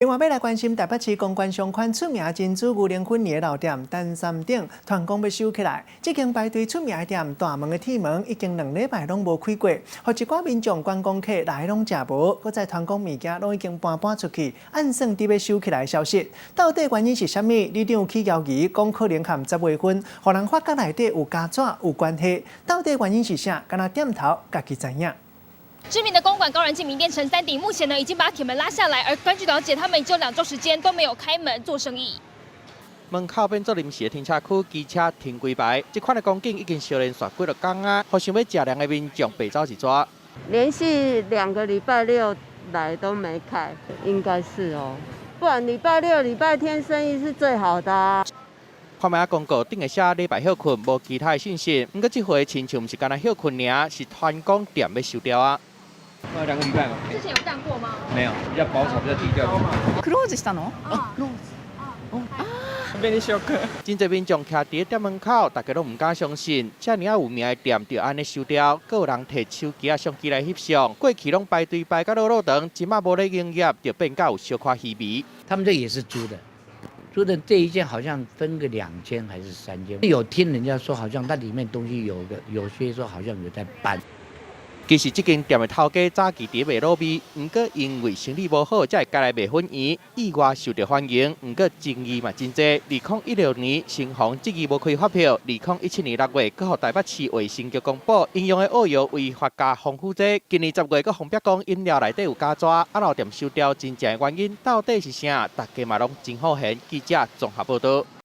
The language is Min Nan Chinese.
另外，欲來關心台北市公館上款出名珍珠牛奶粉的老店陳三鼎，傳講欲收起來。這間排隊出名的店，大門的鐵門已經2禮拜攏無開過，予一寡民眾觀光客來攏食無，閣再傳講物件攏已經搬搬出去，按算佇欲收起來的消息。到底原因是啥物？里長起枵疑，講可能和10月份，予人發覺內底有膠紙有關係。到底原因是啥？敢若店頭家己知影。知名的公館高人氣名店陳三鼎，目前呢已經把鐵門拉下來，而根據了解，他們已經有2週時間都沒有開門做生意。門口變做臨時的停車區，機車停規排，這款的光景已經相連續幾落工啊，予想欲食涼的民眾白走一逝。連續2個禮拜六來都沒開，應該是哦，不然禮拜六、禮拜天生意是最好的啊。看覓仔公告頂下寫禮拜歇睏，無其他的信息。毋過這回親像毋是干焦歇睏爾，是傳講店欲收掉啊。 2個禮拜嘛。之前有幹過嗎？沒有，比較保守，比較低調。クローズしたの？啊，クローズ。啊。便利小哥。真濟民眾徛佇店門口，大家攏毋敢相信，遮爾仔有名的店就按呢收掉，閣有人提手機仔相機來翕相。過去攏排隊排甲落落長，這馬無咧營業，就變甲有小可稀微。他們這也是租的，租的這一間好像分個兩間還是三間？有聽人家說，好像它裡面東西有個，有些說好像有在搬。其實這間店的頭家早期佇賣滷味，毋過因為生意無好，才會改來賣粉圓，意外受著歡迎。毋過爭議嘛真濟。2016年，新鴻質疑無開發票；2017年6月，閣予台北市衛生局公布，𪜶用的僫藥違法加防腐劑。今年10月，閣予爆講飲料內底有膠紙，啊老店收掉，真正的原因到底是啥？大家嘛攏真好閒。記者綜合報導。